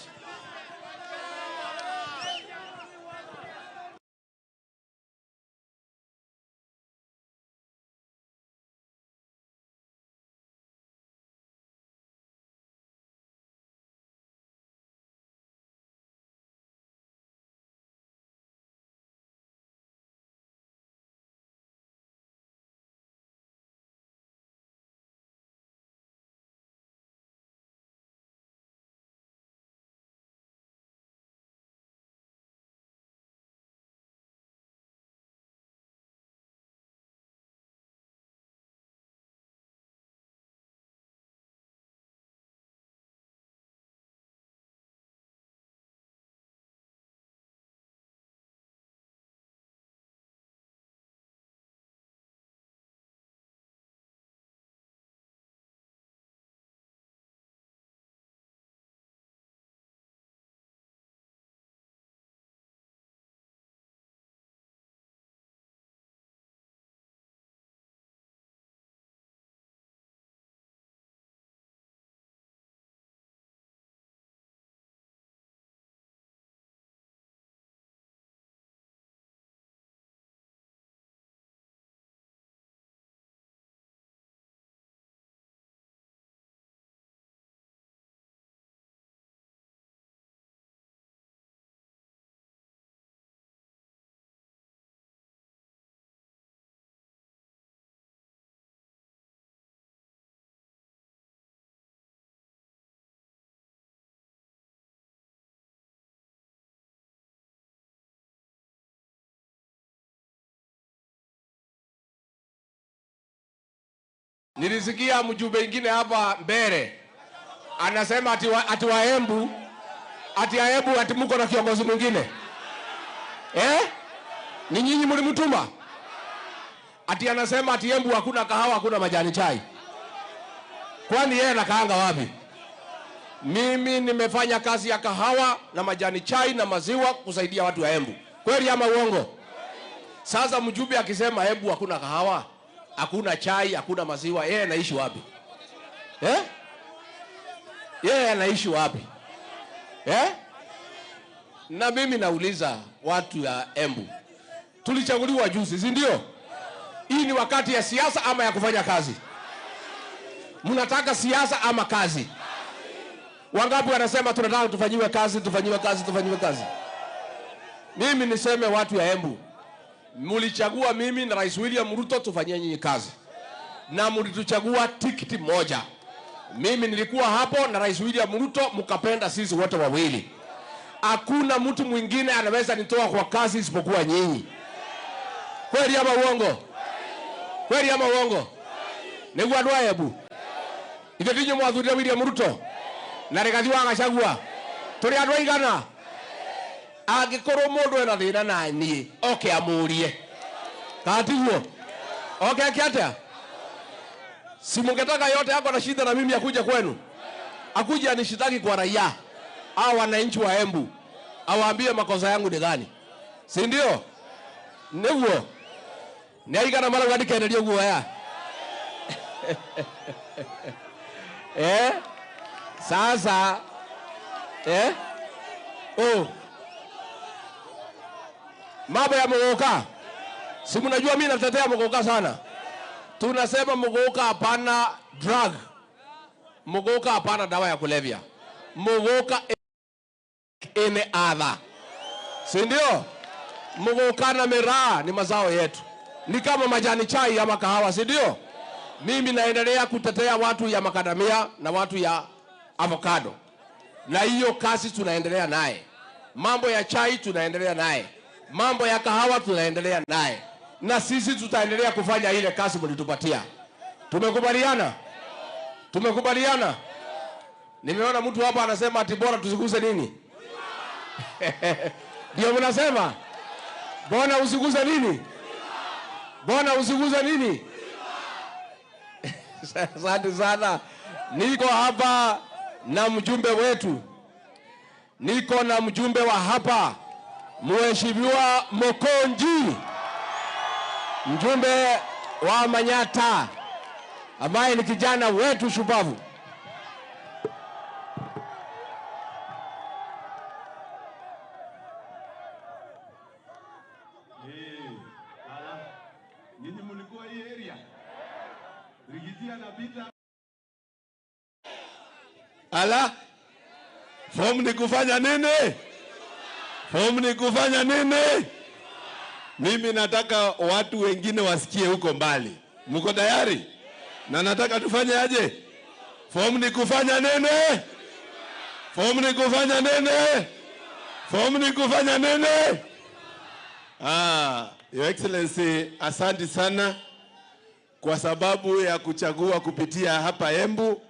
Nilisikia mjumbe mwingine hapa mbele anasema ati Waembu, ati Waembu ati mko na kiongozi mwingine. Eh? Ni nyinyi mlimtuma? Ati anasema ati Embu hakuna kahawa, hakuna majani chai. Kwani yeye anakaanga wapi? Mimi nimefanya kazi ya kahawa na majani chai na maziwa kusaidia watu wa Embu. Kweli ama uongo? Sasa mjumbe akisema Embu hakuna kahawa, hakuna chai, hakuna maziwa, yeye anaishi wapi? Eh? Yeye anaishi wapi? Eh? Na mimi nauliza watu ya Embu. Tulichaguliwa juzi, si ndio? Hii ni wakati ya siasa ama ya kufanya kazi? Mnataka siasa ama kazi? Wangapi wanasema tunataka tufanyiwe kazi, tufanyiwe kazi, tufanyiwe kazi? Mimi niseme watu ya Embu, mlichagua mimi na Rais William Ruto tufanyie nyinyi kazi. Na mlituchagua tikiti moja. Mimi nilikuwa hapo na Rais William Ruto, mkapenda sisi wote wawili. Hakuna mtu mwingine anaweza nitoa kwa kazi isipokuwa nyinyi. Kweli ama uongo? Kweli ama uongo? Niguo andũ a Embu. Ithe tinyu mwathurire William Ruto na Rigathi wa Gachagua. Tũrĩ andũ aigana? Angĩkorwo mũndũ ena thĩna na niĩ, oke amũrie. Kana tiguo? Oke ake atĩa? Si mungetaka yote yako na shida na mimi akuje kwenu? Akuje anishitaki kwa raia au wananchi wa Embu, awaambie makosa yangu ni gani? Si ndio? Niguo. Ni aigana mara ngandikenerio guoya. Eh? Sasa eh? Oh. Mambo ya Muguka. Si mnajua mimi natetea Muguka sana. Tunasema Muguka hapana drug. Muguka hapana dawa ya kulevya. Muguka any other. Si ndio? Muguka na miraa ni mazao yetu. Ni kama majani chai ama kahawa, si ndio? Mimi naendelea kutetea watu ya makadamia na watu ya avocado. Na hiyo kazi tunaendelea naye. Mambo ya chai tunaendelea naye. Mambo ya kahawa tunaendelea naye. na sisi tutaendelea kufanya ile kazi mlitupatia. Tumekubaliana? Tumekubaliana? Nimeona mtu hapa anasema ati bora tusiguse nini? Ndio mnasema? Bora usiguse nini? Bora usiguse nini? Asante sana. Niko hapa na mjumbe wetu. Niko na mjumbe wa hapa, Mheshimiwa Mokonji, mjumbe wa Manyatta, ambaye ni kijana wetu shupavu. Nyinyi mlikuwa hii area. Rigiji anapita. Ala, fomu ni kufanya nini? Fomu ni kufanya nini? Mimi nataka watu wengine wasikie huko mbali. Mko tayari? Na nataka tufanye aje? Fomu ni kufanya nini? Fomu ni kufanya nini? Fomu ni kufanya nini? Your Excellency, asante sana kwa sababu ya kuchagua kupitia hapa Embu.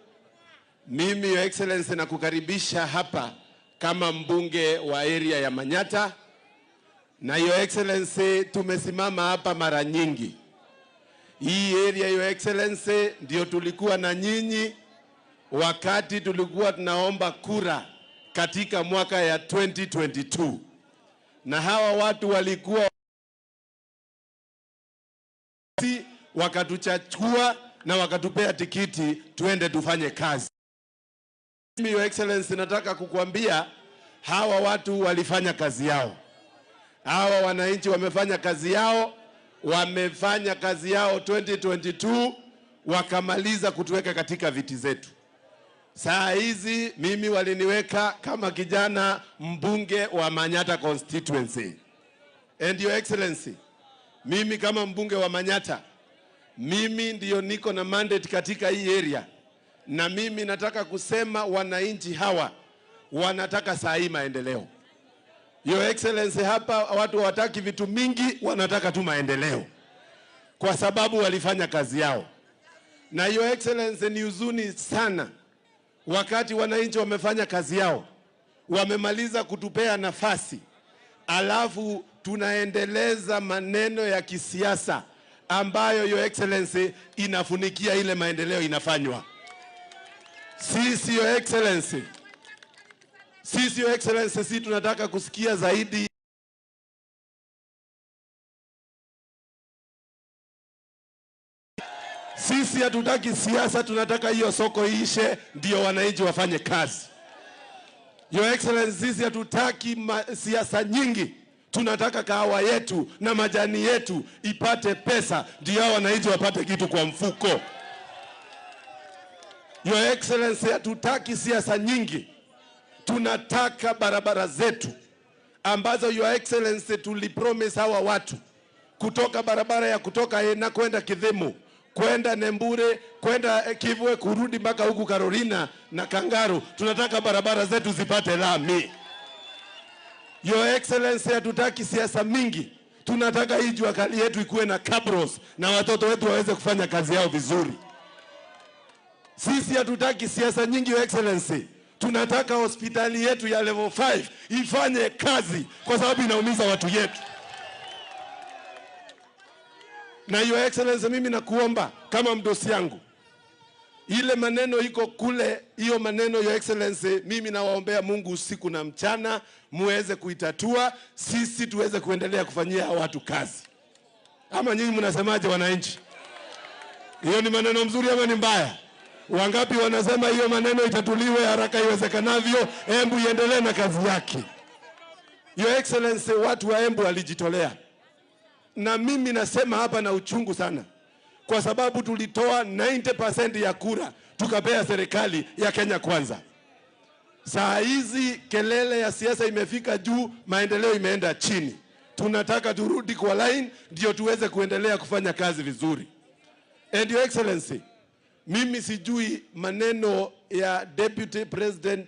Mimi, Your Excellency, nakukaribisha hapa kama mbunge wa area ya Manyatta. Na Your Excellency, tumesimama hapa mara nyingi. Hii area, Your Excellency, ndio tulikuwa na nyinyi wakati tulikuwa tunaomba kura katika mwaka ya 2022. Na hawa watu walikuwa wakatuchachua na wakatupea tikiti tuende tufanye kazi. Mimi, Your Excellency, nataka kukuambia hawa watu walifanya kazi yao. Hawa wananchi wamefanya kazi yao, wamefanya kazi yao 2022 wakamaliza kutuweka katika viti zetu. Saa hizi mimi waliniweka kama kijana mbunge wa Manyatta constituency. And Your Excellency, mimi kama mbunge wa Manyatta, mimi ndiyo niko na mandate katika hii area. Na mimi nataka kusema wananchi hawa wanataka saa hii maendeleo. Your Excellency, hapa watu hawataki vitu mingi, wanataka tu maendeleo, kwa sababu walifanya kazi yao. Na Your Excellency, ni huzuni sana wakati wananchi wamefanya kazi yao, wamemaliza kutupea nafasi, alafu tunaendeleza maneno ya kisiasa ambayo, Your Excellency, inafunikia ile maendeleo inafanywa. Sisi, Your Excellency, sisi, Your Excellency, sisi tunataka kusikia zaidi Sisi hatutaki siasa, tunataka hiyo soko iishe ndio wananchi wafanye kazi. Your Excellency, sisi hatutaki siasa nyingi. Tunataka kahawa yetu na majani yetu ipate pesa ndio wananchi wapate kitu kwa mfuko. Your Excellency, hatutaki siasa nyingi. Tunataka barabara zetu ambazo, Your Excellency, tulipromise hawa watu kutoka barabara ya kutoka Ena kwenda Kidhimu, kwenda Nembure, kwenda Kivwe, kurudi mpaka huku Carolina na Kangaru. Tunataka barabara zetu zipate lami. Your Excellency, hatutaki siasa mingi. Tunataka hii jua kali yetu ikuwe na cabros na watoto wetu waweze kufanya kazi yao vizuri. Sisi hatutaki siasa nyingi, Your Excellency. Tunataka hospitali yetu ya level 5 ifanye kazi kwa sababu inaumiza watu yetu. Na Your Excellency, mimi nakuomba kama mdosi yangu, ile maneno iko kule, hiyo maneno, Your Excellency, mimi nawaombea Mungu usiku na mchana muweze kuitatua, sisi tuweze kuendelea kufanyia watu kazi. Ama nyinyi mnasemaje wananchi? Hiyo ni maneno mzuri ama ni mbaya? Wangapi wanasema hiyo maneno itatuliwe haraka iwezekanavyo, Embu iendelee na kazi yake? Your Excellency, watu wa Embu walijitolea. Na mimi nasema hapa na uchungu sana, kwa sababu tulitoa 90% ya kura tukapea serikali ya Kenya Kwanza. Saa hizi kelele ya siasa imefika juu, maendeleo imeenda chini. Tunataka turudi kwa line ndio tuweze kuendelea kufanya kazi vizuri. And Your Excellency, mimi sijui maneno ya deputy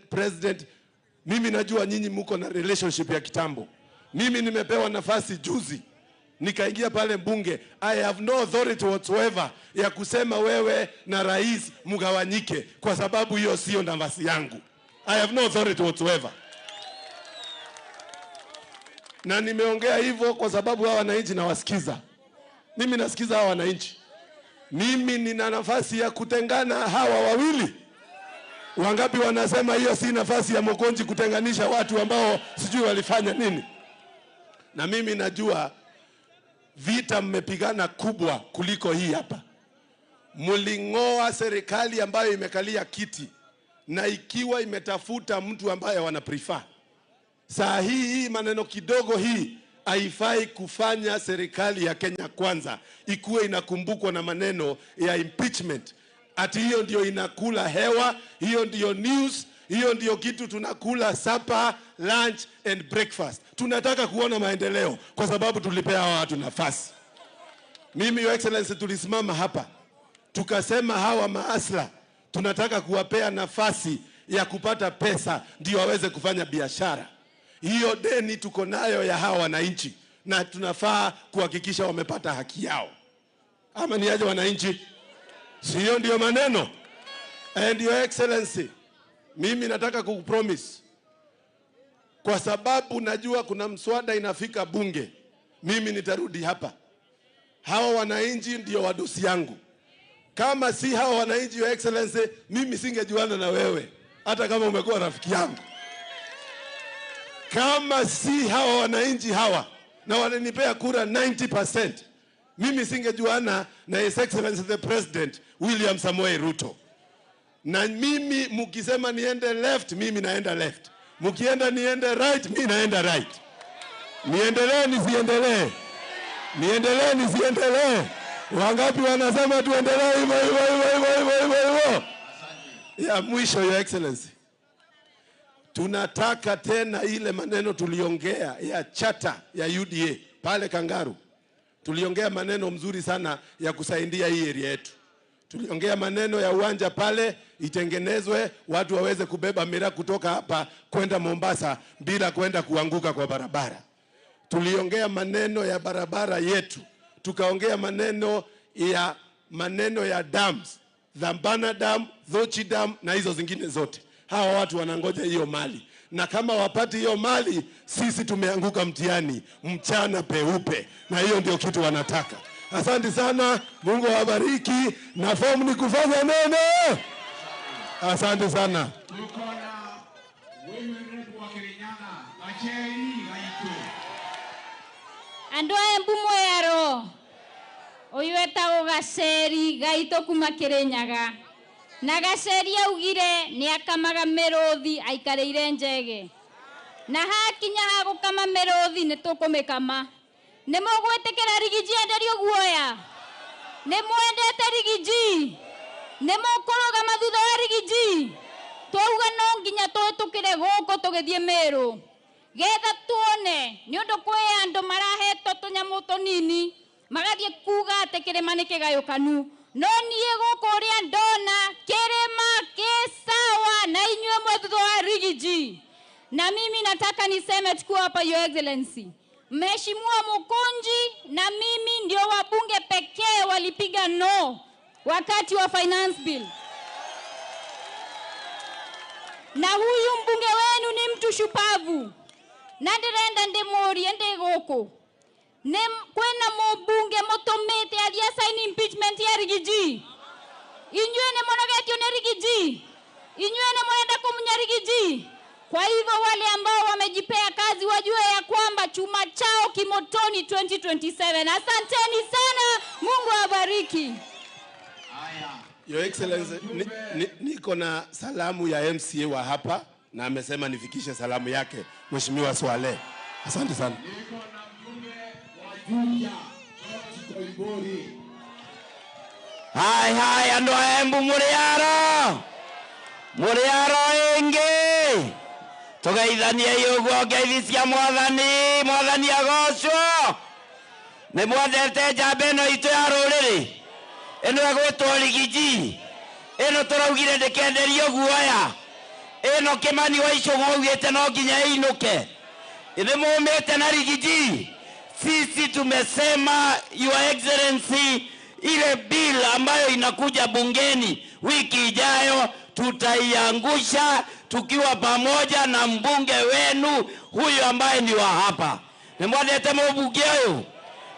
president, mimi najua nyinyi mko na relationship ya kitambo. Mimi nimepewa nafasi juzi. nikaingia pale mbunge, I have no authority whatsoever ya kusema wewe na rais mgawanyike, kwa sababu hiyo sio nafasi yangu. I have no authority whatsoever. Na nimeongea hivyo kwa sababu hawa wananchi nawasikiza. Mimi nasikiza hawa wananchi. Mimi nina nafasi ya kutengana hawa wawili. Wangapi wanasema hiyo si nafasi ya Mukunji kutenganisha watu ambao sijui walifanya nini? Na mimi najua vita mmepigana kubwa kuliko hii hapa. Mling'oa serikali ambayo imekalia kiti na ikiwa imetafuta mtu ambaye wana prefer. Saa hii maneno kidogo hii haifai kufanya serikali ya Kenya Kwanza ikuwe inakumbukwa na maneno ya impeachment. Ati hiyo ndio inakula hewa, hiyo ndio news, hiyo ndio kitu tunakula supper, lunch and breakfast. Tunataka kuona maendeleo kwa sababu tulipea hawa watu nafasi. Mimi, Your Excellency, tulisimama hapa tukasema hawa maasla tunataka kuwapea nafasi ya kupata pesa ndio waweze kufanya biashara. Hiyo deni tuko nayo ya hawa wananchi na tunafaa kuhakikisha wamepata haki yao. Ama ni aje wananchi? Sio ndio maneno? And Your Excellency, mimi nataka kukupromise, kwa sababu najua kuna mswada inafika bunge, mimi nitarudi hapa. Hawa wananchi ndio wadosi yangu. Kama si hawa wananchi, Your Excellency, mimi singejuana na wewe hata kama umekuwa rafiki yangu. Kama si hawa wananchi hawa na wananipea kura 90%, mimi singejuana na His Excellency the President William Samoei Ruto. Na mimi mkisema niende left, mimi naenda left. Mkienda niende right, mimi naenda right. Niendelee nisiendelee? Niendelee nisiendelee? Wangapi wanasema tuendelee hivyo hivyo hivyo hivyo hivyo hivyo? Ya mwisho, Your Excellency, tunataka tena ile maneno tuliongea ya chata ya UDA pale Kangaru. Tuliongea maneno mzuri sana ya kusaidia hii area yetu. Tuliongea maneno ya uwanja pale itengenezwe, watu waweze kubeba miraa kutoka hapa kwenda Mombasa bila kwenda kuanguka kwa barabara. Tuliongea maneno ya barabara yetu. Tukaongea maneno ya dams, Dhambana Dam, Dhochi Dam na hizo zingine zote. Hawa watu wanangoja hiyo mali, na kama wapati hiyo mali, sisi tumeanguka mtihani mchana peupe, na hiyo ndio kitu wanataka. Asante sana, Mungu awabariki, na fomu ni kufanya neno. Asante sana. Tuko na women rep wa Kirinyaga, Gacheri Gaitũ. Andũ a Embu mwĩaro, ũyũ etagwo Gacheri Gaitũ kuma Kirinyaga. Na Gacheri augire nĩ akamaga mĩrũthi aikarĩire njege. Na hakinya ha gũkama mĩrũthi nĩ tũkũmĩkama. Nĩ mũgwĩtĩkĩra Rigiji enderio guoya? Nĩ mwendete Rigiji? Nĩ mũkũrũgama thutha wa Rigiji? Twauga no nginya tũhĩtũkĩre gũkũ tũgĩthiĩ Meru, getha tuone nĩ ũndũ kwĩ andũ marahetwo tũnyamũ tũnini magathiĩ kuga atĩ kĩrĩma nĩ kĩgayũkanu. No niĩ gũkũ ũrĩa ndona kĩrĩma kĩ sawa na inyuĩ mwe thutha wa Rigiji. Na mimi nataka niseme tukiwa hapa, Your Excellency, Mheshimiwa Mukunji na mimi ndio wabunge pekee walipiga no wakati wa finance bill. Na huyu mbunge wenu ni mtu shupavu. Na ndirenda ndimurie ndi guku. Ni kwina mubunge mutumite athie sign impeachment ya Rigiji. Inyuĩ nĩ mũnogetio nĩ Rigiji. Inyuĩ nĩ mũrenda kũmunya Rigiji. Kwa hivyo wale ambao wamejipea kazi wajue ya kwamba chuma chao kimotoni 2027. Asanteni sana, Mungu awabariki. Your Excellency, niko na salamu ya MCA wa hapa na amesema nifikishe salamu yake Mheshimiwa Swale. Asante sana. Niko na mjumbe wa Juja, George Koimburi. Hai hai andũ a Embu mũrĩ aro. Mũrĩ aro ĩngĩ. Tũgeithanie ũguo ngeithi cia mwathani, mwathani agocwo. Nĩ mwendete njamba ĩno itũ ya rũrĩrĩ. Ĩno ĩgwĩtwo Rigiji. Ĩno tũraugire ndĩkenderio guoya. Ĩno Kĩmani wa Icũgũ augĩte no nginya ĩinũke. Nĩ mũmĩte na Rigiji. Sisi tumesema, Your Excellency, ile bill ambayo inakuja bungeni wiki ijayo tutaiangusha tukiwa pamoja na mbunge wenu huyu ambaye ni wa hapa. Nimwalete mbunge huyu,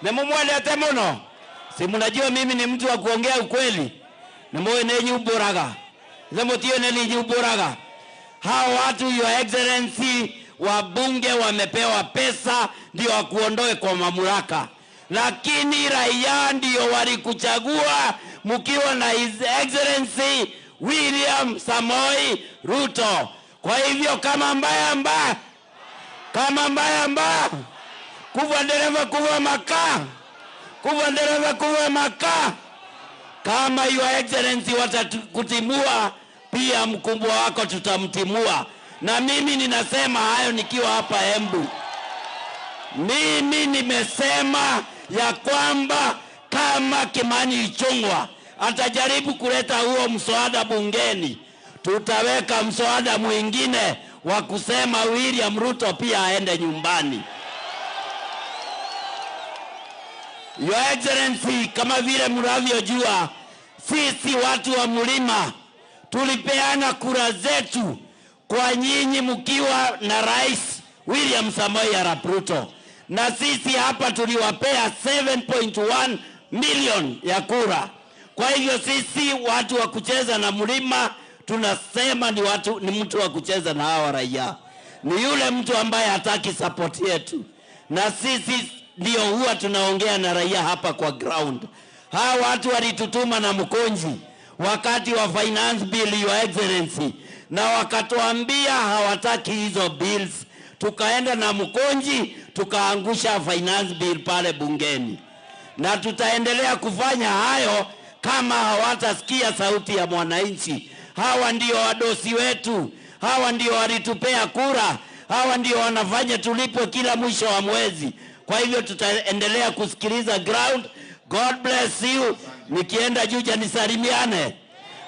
nimumwalete muno. Si mnajua mimi ni mtu wa kuongea ukweli. Nimuwe nenyu buraga, nimutio nenyu buraga. Hawa watu, Your Excellency, wabunge wamepewa pesa ndio wakuondoe kwa mamlaka, lakini raia ndio walikuchagua mkiwa na His Excellency William Samoei Ruto. Kwa hivyo kama mbaya mbaya, kama mbaya mbaya, kuva dereva kuva makaa, kuva dereva kuva makaa. Kama Your Excellency watakutimua, pia mkubwa wako tutamtimua. Na mimi ninasema hayo nikiwa hapa Embu. Mimi nimesema ya kwamba kama Kimani Ichung'wah atajaribu kuleta huo mswada bungeni, tutaweka mswada mwingine wa kusema William Ruto pia aende nyumbani. Your Excellency, kama vile mnavyojua, sisi watu wa mlima tulipeana kura zetu kwa nyinyi mkiwa na Rais William Samoei Arap Ruto, na sisi hapa tuliwapea 7.1 million ya kura. Kwa hivyo sisi watu wa kucheza na mlima tunasema ni mtu wa kucheza na hawa raia, ni yule mtu ambaye hataki support yetu, na sisi ndio huwa tunaongea na raia hapa kwa ground. Hawa watu walitutuma na mkonji wakati wa finance bill, Your Excellency, na wakatuambia hawataki hizo bills. Tukaenda na mkonji tukaangusha finance bill pale bungeni, na tutaendelea kufanya hayo kama hawatasikia sauti ya mwananchi. Hawa ndio wadosi wetu, hawa ndio walitupea kura, hawa ndio wanafanya tulipwe kila mwisho wa mwezi. Kwa hivyo tutaendelea kusikiliza ground. God bless you. Nikienda Juja nisalimiane.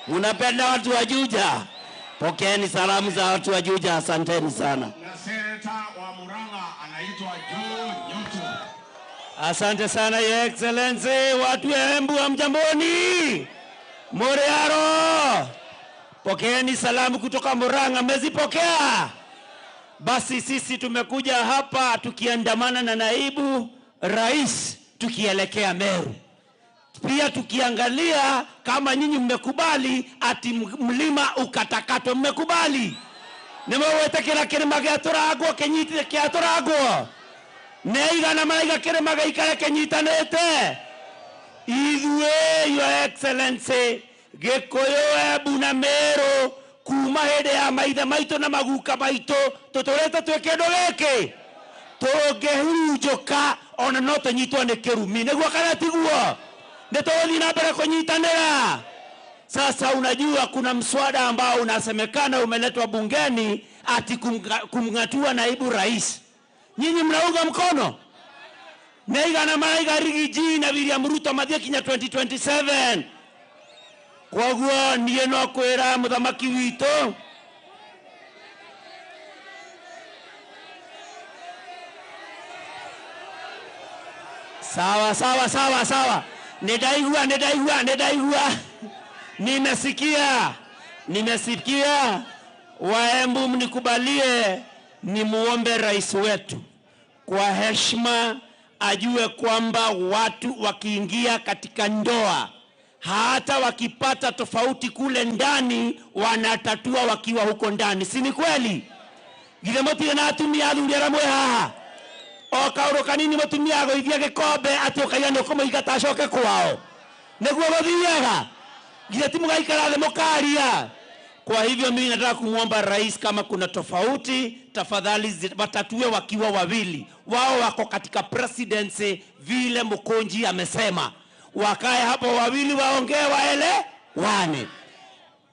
Mnapenda watu wa Juja? Pokeeni salamu za watu wa Juja, asanteni sana. Na seneta wa Murang'a anaitwa Joe Nyutu. Asante sana Your Excellency, watu wa Embu hamjamboni? Muriaro, pokeeni salamu kutoka Murang'a, mmezipokea? Basi sisi tumekuja hapa tukiandamana na naibu rais tukielekea Meru. Pia tukiangalia kama nyinyi mmekubali ati mlima ukatakatwe, mmekubali? Nimewete kirima gĩa tũrangwo kĩnyitire kĩa tũrangwo. Neigana maiga kirima gĩikare kĩnyitanĩte. Ithuĩ Your Excellency, Gĩkũyũ, Embu na Meru, kuma hĩndĩ ya maithe maitũ na maguka maitũ tũtũrĩte twĩ kĩndũ gĩkĩ. Tũngĩhurunjũka ona no tũnyitwo nĩ kĩrumi, nĩguo kana tiguo? Nĩ tũgũthiĩ na mbere kũnyitanĩra. Sasa unajua kuna mswada ambao unasemekana umeletwa bungeni ati kumng'atua naibu rais. Nyinyi mnaunga mkono? Neigana maiga Riggy G na William Ruto mathie kinya 2027. Koguo niĩ no kwĩra mũthamaki witũ sawa sawa sawa sawa, nidaigua nidaigua nidaigua, nimesikia nimesikia. Waembu mnikubalie nimuombe rais wetu kwa heshima ajue kwamba watu wakiingia katika ndoa, hata wakipata tofauti kule ndani, wanatatua wakiwa huko ndani. Si ni kweli? Githe mũtirĩ na atumia athuri arĩa mwĩ haha? O kaũndũ kanini mũtumia agũithia gĩkombe atĩ ũkaiga nĩ ũkũmũingata acoke kwao. Nĩguo gũthiaga? Githe ti mũgaikara thĩ mũkaria? Kwa hivyo mimi nataka kumwomba rais, kama kuna tofauti tafadhali watatue wakiwa wawili. Wao wako katika presidency vile Mukunji amesema. Wakae hapo wawili waongee waelewane.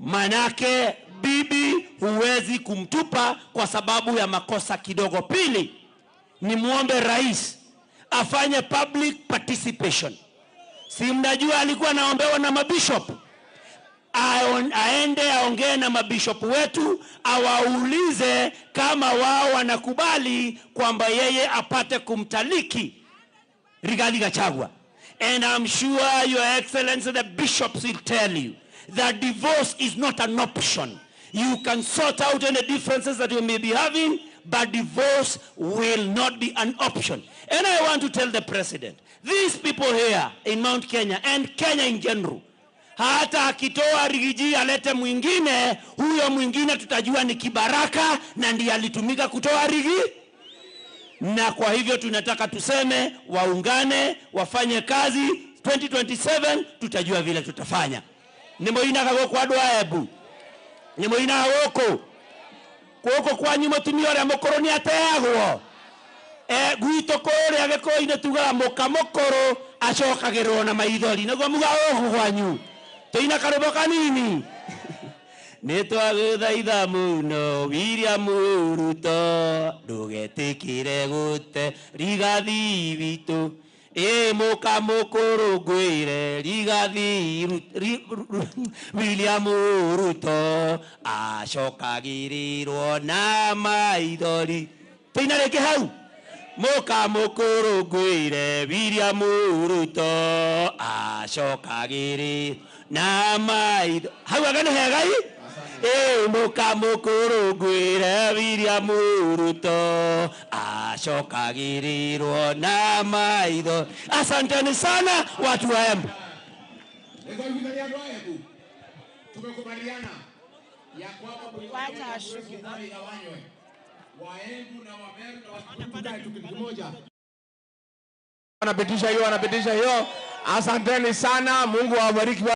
Manake bibi huwezi kumtupa kwa sababu ya makosa kidogo. Pili, ni muombe rais afanye public participation. Si mnajua alikuwa anaombewa na mabishop? Aende aongee na mabishop wetu, awaulize kama wao wanakubali kwamba yeye apate kumtaliki Rigathi Gachagua. And I'm sure Your Excellency the bishops will tell you that divorce is not an option. You can sort out any differences that you may be having, but divorce will not be an option. And I want to tell the president, these people here in Mount Kenya and Kenya in general, hata akitoa Riggy G alete mwingine, huyo mwingine tutajua ni kibaraka na ndiye alitumika kutoa Riggy. Na kwa hivyo tunataka tuseme waungane, wafanye kazi. 2027 tutajua vile tutafanya. Nimoinaga guku andu a Embu, nimoinaga guku guku kwanyu mutumia uria mukuru ni ateagwo. Gwitũ kũrĩa Gĩkũyũ-inĩ tugaga mũka mũkũrũ acokagĩrwo na maithori, nĩguo mugaga gũkũ kwanyu. Tũina karũmbo kanini. Nĩ twagũthaitha mũno William Ruto, ndũgetĩkĩre gũte Rigathi witũ. Ĩ mũka mũkũrũ ngwĩre Rigathi William Ruto acokagĩrĩrwo na maithori. Tũina rĩngĩ hau. Mũka mũkũrũ ngwĩre William Ruto acokagĩrĩrwo na maitho. Hau anga nĩ hega ĩ? Ĩ mũka mũkũrũ ngwĩre William Ruto acokagĩrĩrwo na maitho. Asanteni sana watu wa Embu. Nĩtwaiguithania andũ a Embu, tumekubaliana ya kwamba mlima Kenya hatuwezi kubali igawanywe. Waembu na Wameru na Wakikuyu tukae tu kitu kimoja. Wanapitisha hiyo, wanapitisha hiyo. Asanteni sana, Mungu awabariki.